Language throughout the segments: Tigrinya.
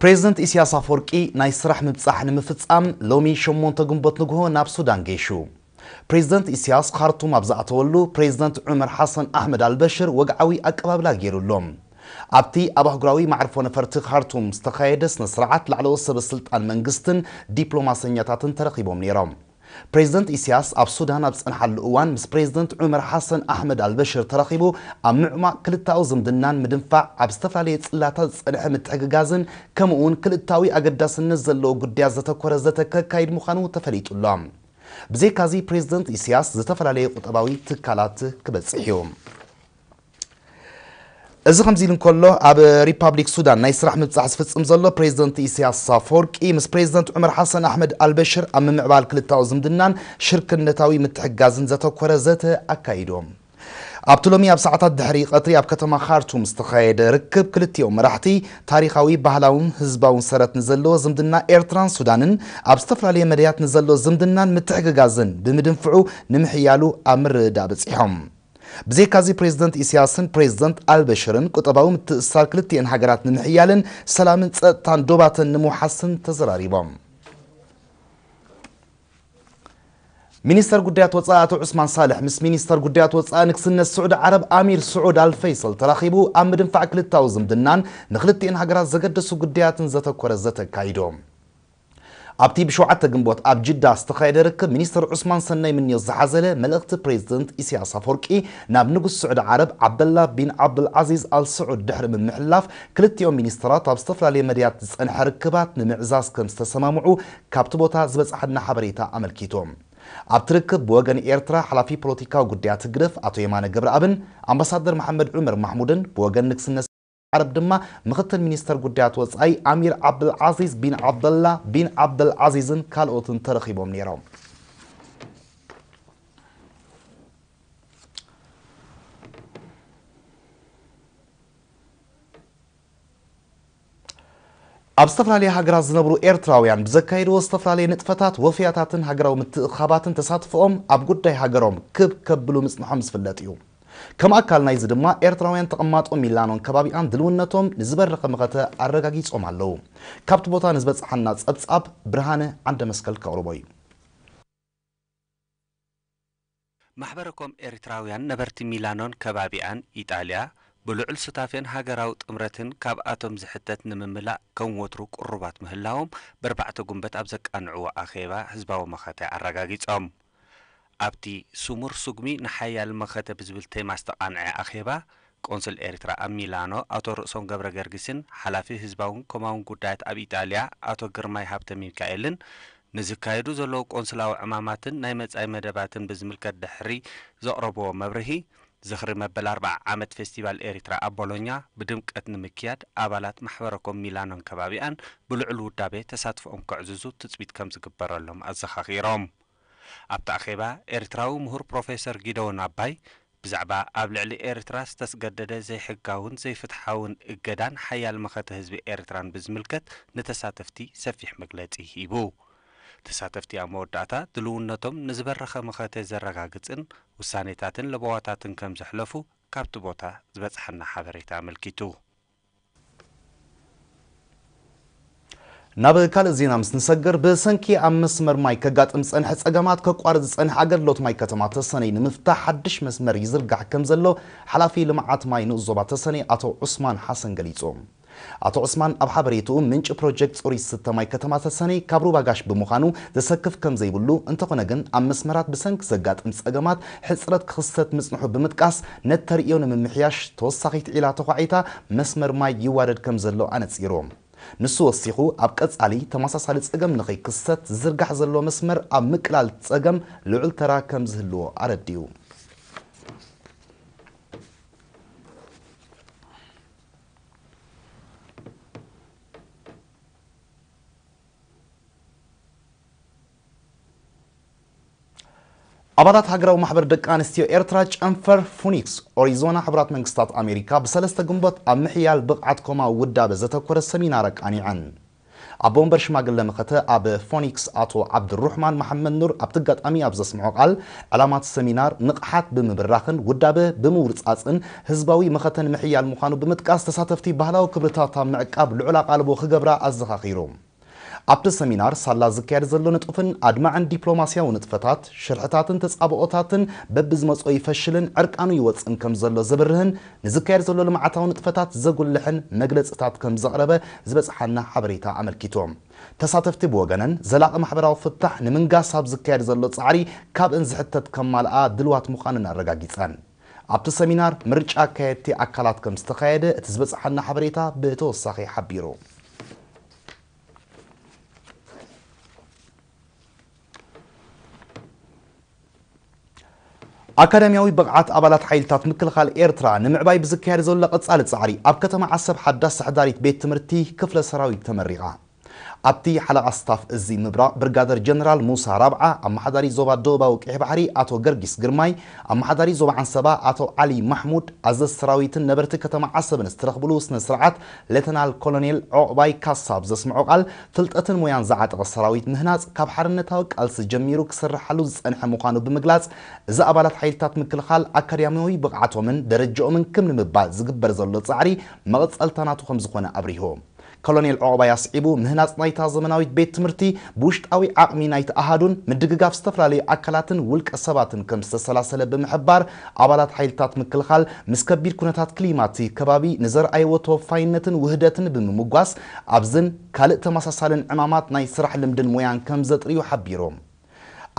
ፕሬዝደንት ኢሳያስ ኣፈወርቂ ናይ ስራሕ ምብጻሕ ንምፍጻም ሎሚ ሸሞንተ ግንቦት ንግሆ ናብ ሱዳን ገይሹ። ፕሬዝደንት ኢሳያስ ካርቱም ኣብ ዝኣተወሉ፣ ፕሬዝደንት ዑመር ሓሰን ኣሕመድ ኣልበሽር ወግዓዊ ኣቀባብላ ገይሩሎም። ኣብቲ ኣብ ኣህጉራዊ መዕርፎ ነፈርቲ ካርቱም ዝተኻየደ ስነ ስርዓት፣ ላዕለዎት ሰበ ስልጣን መንግስትን ዲፕሎማሰኛታትን ተረኺቦም ነይሮም። ፕሬዝደንት ኢሳያስ ኣብ ሱዳን ኣብ ዝጸንሓሉ እዋን፣ ምስ ፕሬዝደንት ዑመር ሓሰን ኣሕመድ ኣልበሽር ተራኺቡ፣ ኣብ ምዕማቕ ክልተኣዊ ዝምድናን ምድንፋዕ ኣብ ዝተፈላለየ ጽላታት ዝጸንሐ ምትሕግጋዝን፣ ከምኡ'ውን ክልተኣዊ ኣገዳስነት ዘለዎ ጉዳያት ዘተኮረ ዘተ ከካይድ ምዃኑ ተፈሊጡ ኣሎ። ብዘይካዚ፣ ፕሬዝደንት ኢሳያስ ዝተፈላለየ ቁጠባዊ ትካላት ክበጽሕ እዩ። እዚ ከምዚ ኢሉ እንከሎ፣ ኣብ ሪፓብሊክ ሱዳን ናይ ስራሕ ምብጻሕ ዝፍጽም ዘሎ ፕሬዝደንት ኢሳያስ ኣፈወርቂ፣ ምስ ፕሬዝደንት ዑመር ሓሰን ኣሕመድ ኣልበሽር ኣብ ምምዕባል ክልተኣዊ ዝምድናን ሽርክነታዊ ምትሕግጋዝን ዘተኮረ ዘተ ኣካይዶም። ኣብቲ ሎሚ ኣብ ሰዓታት ድሕሪ ቀትሪ ኣብ ከተማ ካርቱም ዝተኻየደ ርክብ፣ ክልቲኦም መራሕቲ ታሪኻዊ፣ ባህላውን ህዝባውን ሰረት ንዘለዎ ዝምድና ኤርትራን ሱዳንን፣ ኣብ ዝተፈላለየ መዳያት ንዘሎ ዝምድናን ምትሕግጋዝን ብምድንፍዑ፣ ንምሕያሉ ኣብ ምርድዳእ በጺሖም። ብዘይካዚ፣ ፕሬዝደንት ኢሳያስን ፕሬዝደንት ኣልበሽርን ቁጠባዊ ምትእስሳር ክልቲኤን ሃገራት ንምሕያልን ሰላምን ጸጥታን ዶባተን ንምውሓስን ተዘራሪቦም። ሚኒስተር ጉዳያት ወጻኢ ኣቶ ዑስማን ሳልሕ ምስ ሚኒስተር ጉዳያት ወጻኢ ንግስነት ስዑዲ ዓረብ ኣሚር ስዑድ ኣልፈይሰል ተራኺቡ፣ ኣብ ምድንፋዕ ክልታዊ ዝምድናን ንክልቲኤን ሃገራት ዘገድሱ ጉዳያትን ዘተኮረ ዘተ ኣካይዶም። ኣብቲ ብሸውዓተ ግንቦት ኣብ ጅዳ ዝተኻየደ ርክብ፣ ሚኒስተር ዑስማን ሰናይ ምንዮት ዝሓዘለ መልእኽቲ ፕሬዝደንት ኢሳያስ ኣፈወርቂ ናብ ንጉስ ስዑዲ ዓረብ ዓብደላ ቢን ዓብዱልዓዚዝ ኣል ስዑድ ድሕሪ ምምሕልላፍ፣ ክልቲኦም ሚኒስተራት ኣብ ዝተፈላለየ መድያት ዝጸንሐ ርክባት ንምዕዛዝ ከም ዝተሰማምዑ ካብቲ ቦታ ዝበጽሓና ሓበሬታ ኣመልኪቱ። ኣብቲ ርክብ ብወገን ኤርትራ ሓላፊ ፖለቲካዊ ጉዳያት ህግደፍ ኣቶ የማነ ገብረኣብን ኣምባሳደር መሓመድ ዑመር ማሕሙድን፣ ብወገን ንግስነት ዓረብ ድማ ምኽትል ሚኒስተር ጉዳያት ወጻኢ ኣሚር ዓብደልዓዚዝ ቢን ዓብደላ ቢን ዓብደልዓዚዝን ካልኦትን ተረኺቦም ነይሮም። ኣብ ዝተፈላለያ ሃገራት ዝነብሩ ኤርትራውያን ብዘካየድዎ ዝተፈላለየ ንጥፈታት፣ ወፍያታትን ሃገራዊ ምትእኽኻባትን ተሳትፎኦም ኣብ ጉዳይ ሃገሮም ክብ ከብሉ ምጽንሖም ዝፍለጥ እዩ። ከም ኣካል ናይዚ ድማ፣ ኤርትራውያን ተቐማጦ ሚላኖን ከባቢኣን ድልውነቶም ንዝበረኸ መኸተ ኣረጋጊጾም ኣለዉ። ካብቲ ቦታ ንዝበጽሓና ጸብጻብ፣ ብርሃነ ዓንደ መስቀል ከቕርቦ እዩ። ማሕበረኮም ኤርትራውያን ነበርቲ ሚላኖን ከባቢኣን፣ ኢጣልያ፣ ብልዑል ሱታፌን ሃገራዊ ጥምረትን ካብኣቶም ዝሕተት ንምምላእ ከም ወትሩ ቅሩባት ምህላዎም፣ በርባዕተ ጉንበት ኣብ ዘቃንዕዎ ኣኼባ ህዝባዊ መኸተ ኣረጋጊጾም። ኣብቲ ስሙር ስጉሚ ንሓያል መኸተ ብዝብል ቴማ ዝተቓንዐ ኣኼባ፣ ቆንስል ኤርትራ ኣብ ሚላኖ ኣቶ ርእሶም ገብረ ገርጊስን ሓላፊ ህዝባውን ኮማውን ጉዳያት ኣብ ኢጣልያ ኣቶ ግርማይ ሃብተ ሚካኤልን ንዝካየዱ ዘለዉ ቆንስላዊ ዕማማትን ናይ መጻኢ መደባትን ብዝምልከት ድሕሪ ዘቕረብዎ መብርሂ፣ ዝኽሪ መበል ኣርብዓ ዓመት ፌስቲቫል ኤሪትራ ኣብ ቦሎኛ ብድምቀት ንምክያድ፣ ኣባላት ማሕበረኮም ሚላኖን ከባቢኣን ብልዑል ውዳቤ ተሳትፎኦም ከዕዝዙ ትጽቢት ከም ዝግበረሎም ኣዘኻኺሮም። ኣብቲ ኣኼባ፣ ኤርትራዊ ምሁር ፕሮፌሰር ጊደዎን ኣባይ፣ ብዛዕባ ኣብ ልዕሊ ኤርትራ ዝተስገደደ ዘይሕጋውን ዘይፍትሓውን እገዳን ሓያል መኸተ ህዝቢ ኤርትራን ብዝምልከት ንተሳተፍቲ ሰፊሕ መግለጺ ሂቡ። ተሳተፍቲ ኣብ መወዳእታ፣ ድልውነቶም ንዝበረኸ መኸተ ዘረጋግጽን ውሳኔታትን ለበዋታትን ከም ዘሕለፉ ካብቲ ቦታ ዝበጽሓና ሓበሬታ ኣመልኪቱ። ናብ ካልእ ዜና ምስ ንሰግር፣ ብሰንኪ ኣብ መስመር ማይ ከጋጥም ዝጸንሐ ጸገማት፣ ከቋርጽ ዝጸንሐ ኣገልግሎት ማይ ከተማ ተሰነይ ንምፍታሕ ሓድሽ መስመር ይዝርጋሕ ከም ዘሎ ሓላፊ ልምዓት ማይ ንኡስ ዞባ ተሰነይ ኣቶ ዑስማን ሓሰን ገሊጹ። ኣቶ ዑስማን ኣብ ሓበሬትኡ፣ ምንጪ ፕሮጀክት ጽሩይ ዝስተ ማይ ከተማ ተሰነይ ካብ ሩባ ጋሽ ብምዃኑ ዘሰክፍ ከም ዘይብሉ፣ እንተኾነ ግን ኣብ መስመራት ብሰንኪ ዘጋጥም ጸገማት ሕጽረት ክኽሰት ምጽንሑ ብምጥቃስ፣ ነቲ ተርእዮ ንምምሕያሽ ተወሳኺት ዒላ ተዃዒታ መስመር ማይ ይዋደድ ከም ዘሎ ኣነጺሩ። ንሱ ወሲኹ፣ ኣብ ቀጻሊ ተመሳሳሊ ጸገም ንኸይክሰት ዝዝርጋሕ ዘሎ መስመር ኣብ ምቅላል ጸገም ልዑል ተራ ከም ዝህልዎ ኣረዲኡ። ኣባላት ሃገራዊ ማሕበር ደቂ ኣንስትዮ ኤርትራ ጨንፈር ፉኒክስ ኦሪዞና ሕቡራት መንግስታት ኣሜሪካ ብሰለስተ ግንቦት ኣብ ምሕያል ብቕዓት ኮማዊ ውዳበ ዘተኮረ ሰሚናር ኣቃኒዐን። ኣቦ ወንበር ሽማግለ መኸተ ኣብ ፎኒክስ ኣቶ ዓብዱሩሕማን መሓመድ ኑር ኣብቲ ኣጋጣሚ ኣብ ዘስምዖ ቃል፣ ዕላማ እቲ ሰሚናር ንቕሓት ብምብራኽን ውዳበ ብምውርጻጽን ህዝባዊ መኸተ ንምሕያል ምዃኑ ብምጥቃስ፣ ተሳተፍቲ ባህላዊ ክብርታት ኣብ ምዕቃብ ልዑል ኣቓልቦ ክገብራ ኣዘኻኺሩ። ኣብቲ ሰሚናር ሳላ ዝካየድ ዘሎ ንጡፍን ኣድማዕን ዲፕሎማስያዊ ንጥፈታት፣ ሽርሕታትን ተጻብኦታትን በብዝመጾ ይፈሽልን ዕርቃኑ ይወጽእን ከም ዘሎ ዘብርህን ንዝካየድ ዘሎ ልምዓታዊ ንጥፈታት ዘጉልሕን መግለጽታት ከም ዘቕረበ ዝበጽሓና ሓበሬታ ኣመልኪቱ። ተሳተፍቲ ብወገነን ዘላቒ ማሕበራዊ ፍታሕ ንምንጋስ ኣብ ዝካየድ ዘሎ ጻዕሪ ካብእን ዝሕተት ከማልኣ ድልዋት ምዃነን ኣረጋጊጸን። ኣብቲ ሰሚናር ምርጫ ኣካየድቲ ኣካላት ከም ዝተኻየደ እቲ ዝበጽሓና ሓበሬታ ብተወሳኺ ሓቢሩ። ኣካዳሚያዊ ብቕዓት ኣባላት ሓይልታት ምክልኻል ኤርትራ ንምዕባይ ብዝካየድ ዘሎ ቀጻሊ ጻዕሪ ኣብ ከተማ ዓሰብ ሓዳስ ስሕዳሪት ቤት ትምህርቲ ክፍለ ሰራዊት ተመሪቓ። ኣብቲ ሓለቓ ስታፍ እዚ ምብራቕ ብርጋደር ጀነራል ሙሳ ራብዓ፣ ኣመሓዳሪ ዞባ ደቡባዊ ቀይሕ ባሕሪ ኣቶ ገርጊስ ግርማይ፣ ኣመሓዳሪ ዞባ ዓንሰባ ኣቶ ዓሊ ማሕሙድ፣ ኣዘዝ ሰራዊትን ነበርቲ ከተማ ዓሰብን ዝተረኽብሉ ስነ ስርዓት ሌተናል ኮሎኔል ዖቕባይ ካሳ ኣብ ዘስምዖ ቃል፣ ፍልጠትን ሞያን ዝዓጠቐ ሰራዊት ምህናጽ ካብ ሓርነታዊ ቃልሲ ጀሚሩ ክስርሓሉ ዝጸንሐ ምዃኑ ብምግላጽ፣ እዚ ኣባላት ሓይልታት ምክልኻል ኣካዳሚያዊ ብቕዓቶምን ደረጃኦምን ክም ንምባል ዝግበር ዘሎ ጻዕሪ መቐጸልታ ናቱ ከም ዝኾነ ኣብሪሁ። ኮሎኔል ዖቕባይ ኣስዒቡ፣ ምህናጽ ናይታ ዘመናዊት ቤት ትምህርቲ ብውሽጣዊ ዓቕሚ ናይቲ ኣሃዱን ምድግጋፍ ዝተፈላለዩ ኣካላትን ውልቀ ሰባትን ከም ዝተሰላሰለ ብምሕባር፣ ኣባላት ሓይልታት ምክልኻል ምስ ከቢድ ኩነታት ክሊማ እቲ ከባቢ ንዘርኣይዎ ተወፋይነትን ውህደትን ብምምጓስ፣ ኣብዝን ካልእ ተመሳሳልን ዕማማት ናይ ስራሕ ልምድን ሞያን ከም ዘጥርዩ ሓቢሩ።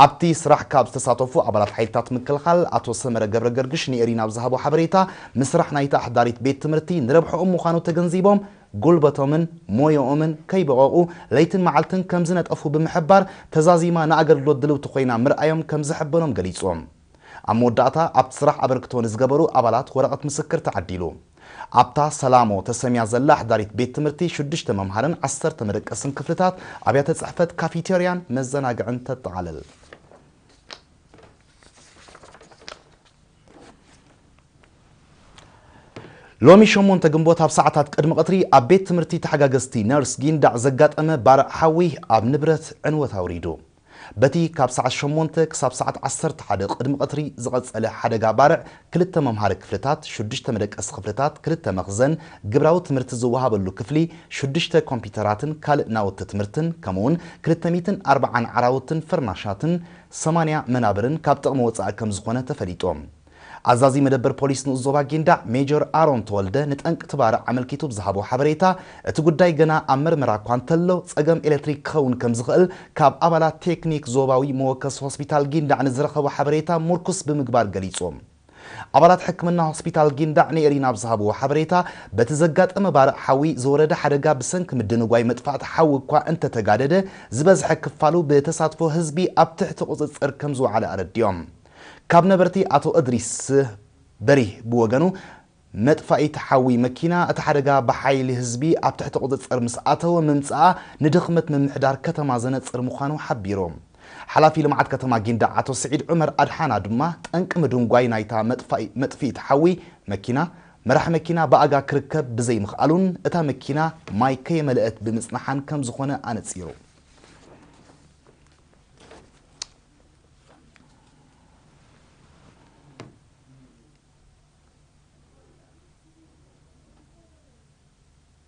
ኣብቲ ስራሕ ካብ ዝተሳተፉ ኣባላት ሓይልታት ምክልኻል ኣቶ ሰመረ ገብረ ገርግሽ ንኤሪና ኣብ ዝሃቦ ሓበሬታ፣ ምስራሕ ናይታ ኣሕዳሪት ቤት ትምህርቲ ንረብሕኦም ምዃኑ ተገንዚቦም፣ ጉልበቶምን ሞያኦምን ከይበቐቑ ለይትን መዓልትን ከም ዝነጠፉ ብምሕባር፣ ተዛዚማ ንኣገልግሎት ድልውቲ ኮይና ምርኣዮም ከም ዘሐበኖም ገሊጾም። ኣብ መወዳእታ ኣብቲ ስራሕ ኣበርክቶ ንዝገበሩ ኣባላት ወረቐት ምስክር ተዓዲሉ። ኣብታ ሰላሞ ተሰምያ ዘላ ኣሕዳሪት ቤት ትምህርቲ ሽዱሽተ መምሃርን ዓሰርተ መደቀስን ክፍልታት፣ ኣብያተ ጽሕፈት፣ ካፊቴርያን መዘናግዕን ተጠቓልል። ሎሚ ሸሞንተ ግንቦት ኣብ ሰዓታት ቅድሚ ቀትሪ ኣብ ቤት ትምህርቲ ተሓጋገዝቲ ነርስ ጊንዳዕ ዘጋጠመ ባርዕ ሓዊ ኣብ ንብረት ዕንወት ኣውሪዱ። በቲ ካብ ሰዓት ሸሞንተ ክሳብ ሰዓት ዓሰርተ ሓደ ቅድሚ ቀትሪ ዝቐጸለ ሓደጋ ባርዕ፣ ክልተ መምሃሪ ክፍልታት፣ ሽዱሽተ መደቀሲ ክፍልታት፣ ክልተ መኽዘን፣ ግብራዊ ትምህርቲ ዝወሃበሉ ክፍሊ፣ ሽዱሽተ ኮምፒውተራትን ካልእ ናውቲ ትምህርትን፣ ከምኡውን ክልተ ሚእትን ኣርባዓን ዓራውትን ፍርናሻትን ሰማንያ መናብርን ካብ ጥቕሚ ወጻኢ ከም ዝኾነ ተፈሊጡ። ኣዛዚ መደበር ፖሊስ ንኡስ ዞባ ጊንዳዕ ሜጀር ኣሮን ተወልደ ንጠንቂ እቲ ባርዕ ኣመልኪቱ ብዝሃቦ ሓበሬታ፣ እቲ ጉዳይ ገና ኣብ መርመራ እኳ እንተሎ፣ ጸገም ኤሌክትሪክ ክኸውን ከም ዝኽእል ካብ ኣባላት ቴክኒክ ዞባዊ መወከሲ ሆስፒታል ጊንዳዕ ንዝረኸቦ ሓበሬታ ምርኩስ ብምግባር ገሊጹ። ኣባላት ሕክምና ሆስፒታል ጊንዳዕ ንኤሪና ኣብ ዝሃብዎ ሓበሬታ፣ በቲ ዘጋጠመ ባርዕ ሓዊ ዝወረደ ሓደጋ ብሰንኪ ምድንጓይ መጥፋእቲ ሓዊ እኳ እንተተጋደደ፣ ዝበዝሐ ክፋሉ ብተሳትፎ ህዝቢ ኣብ ትሕቲ ቁጽጽር ከም ዝወዓለ ኣረዲኦም። ካብ ነበርቲ ኣቶ እድሪስ በሪህ ብወገኑ፣ መጥፋኢት ሓዊ መኪና እቲ ሓደጋ ብሓይሊ ህዝቢ ኣብ ትሕቲ ቁጽጽር ምስ ኣተወ ምምጽኣ ንድኽመት ምምሕዳር ከተማ ዘነጽር ምዃኑ ሓቢሩ። ሓላፊ ልምዓት ከተማ ጊንዳዕ ኣቶ ስዒድ ዑመር ኣድሓና ድማ፣ ጠንቂ ምድንጓይ ናይታ መጥፋኢ-፣ መጥፍኢት ሓዊ መኪና፣ መራሒ መኪና ብኣጋ ክርከብ ብዘይምኽኣሉን እታ መኪና ማይ ከየመልአት ብምጽናሓን ከም ዝኾነ ኣነጺሩ።